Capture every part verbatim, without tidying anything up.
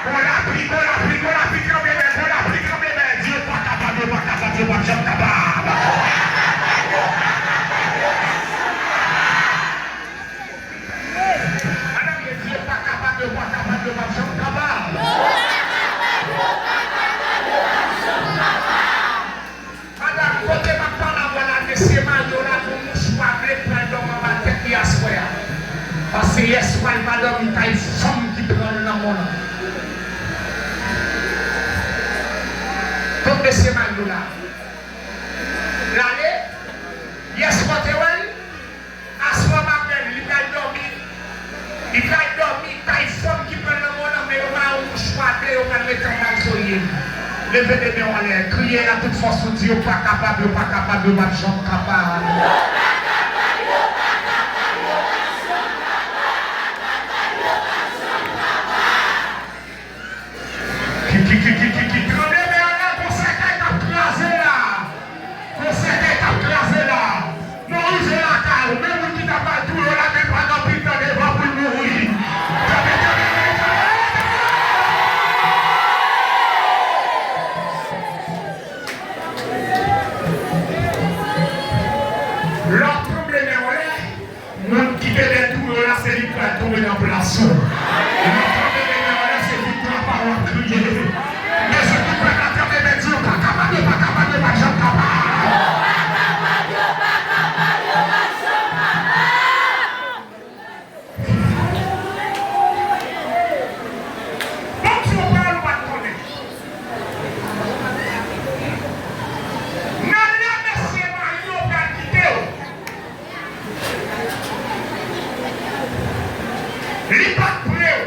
Gon lapli, gon lapli, gon lapli tranble mè, gon lapli tranble mè. Di yo pa kapab, yo pa kapab, yo p ap janm kapab. Madanm, yo di yo pa kapab, yo pa kapab, yo p ap janm kapab. Madanm, kote m ap pale avè w la, mesye Mayo la, gon mouchwa ble k pral dòmi anba tèt li aswè a. Paske yèswa l pa dòmi kay fanm ki pran l nan mòn nan. Kot mesye Mayo la? L ale? Yèswa w te wè l? Aswè m ap wè li, li pral dòmi. Li pral dòmi kay fanm ki pran l nan mòn nan, men yo ba yon mouchwa ble, yo pral mete anba l soyi l. Leve de men w anlè, kriye a tout fòs ou, di yo pa kapab, yo pa kapab, yo p ap janm kapab. Ki, ki, ki, ki, ki, ki, tranble mè a la, gon sèkèy k ap kraze la. Gon sèkèy k ap kraze la. Moris lakay ou, men moun ki ta pral touye w la, men pa gen anpil tan devan pou l mouri. Tranble, tranble, tranble, tranble. Lè w ap tranble mè w lè, Moun ki te dèyè tou yo la, se li k pral tonbe nan plas ou. Lè w ap tranble mè w la, se viktwa pa w w ap kriye. Mesye, tout pèp la tranble mè, di yo pa kapab, yo pa kapab, yo pa janm kapab. Yo pa kapab, yo pa kapab, yo pa janm kapab. Bondye w pa, ou pa t konnen. Nan lè mesye mari w pral kite w, li pa t pre w.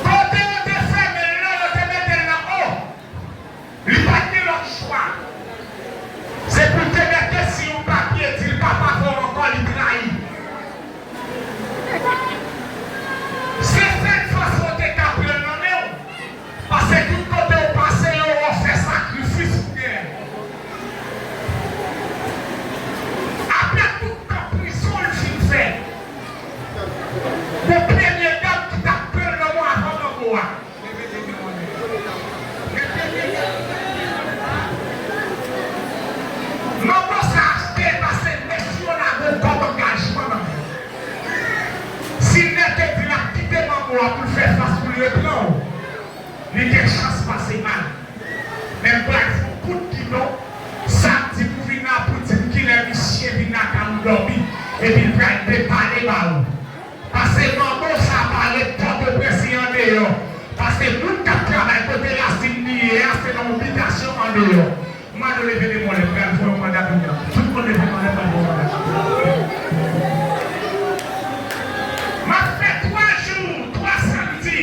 Kote yo te fèmen l lan, yo te mete l nan O. Li pa t gen lòt chwa. Se pou l te mete siy yon papye, di l pa pa fè w ankò, li trayi. Se sèl fason w te ka pran l nan men w. Paske tout kote w pase, yo wè w fè sakrifis pou genyen l. Apre tout tan prizon l fin fè, gon premye dam ki t ap pran l nan men w avan manbo a. Manbo sa achte l paske mesye yo lage w kòm angajman nan men l. Si nèg te di l ap kite manbo a pou l fè fas pou l repran w, li gen chans pase mal. Men m pral fè yon kout gidon, samdi pou vin la pou di m kilè misye vin lakay ou dòmi, epi l pral depale ba ou. Paske manbo sa pa ret Pòtoprens, li andeyò. Paske moun k ap travay kote Rasin li ye a, se nan yon bitasyon andeyò. M mande w leve de men w anlè, m pral voye yon manda kounye a. Tout moun leve men w anlè, m pral voye yon manda. M ap fè twa jou, twa samdi,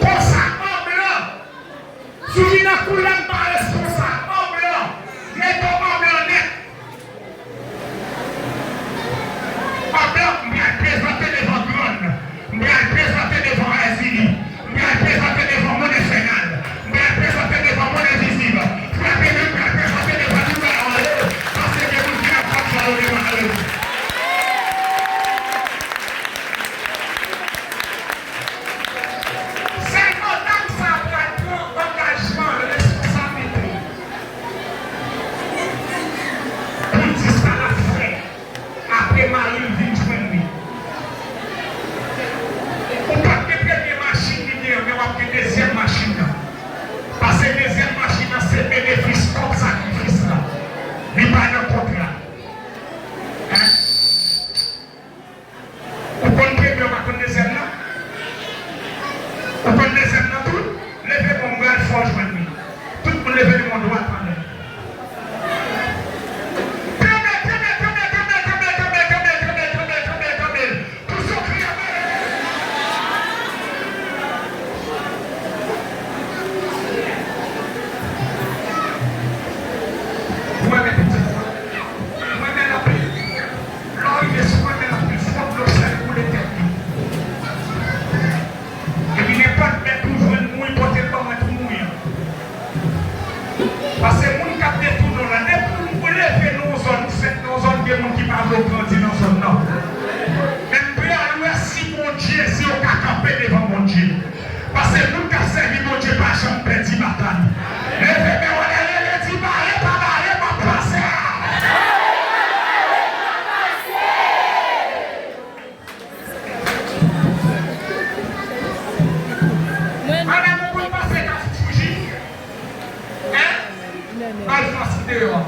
konsa an blan. Si w vin ak koulè m pa responsab, an blan, mete w an blan nèt. An blan, m pral prezante devan Grann, m pral prezante devan Èzili, m pral prezante devan Mòn Enfènal, m pral prezante devan Mòn Envizib. Frape men, m pral prezante. Gen moun ki pa vle w grandi nan zòn nan. Men m prale wè si Bondye, si yo ka kanpe devan Bondye. Paske moun k ap sèvi Bondye pa janm pèdi batay. Leve men w anlè, rele, di, "Bare pa bare, m ap pase a." Madanm ou konn pase Kafou Fouji? Hein? Bay fas deyò.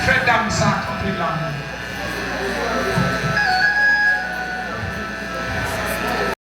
Fè dam sa kanpe la.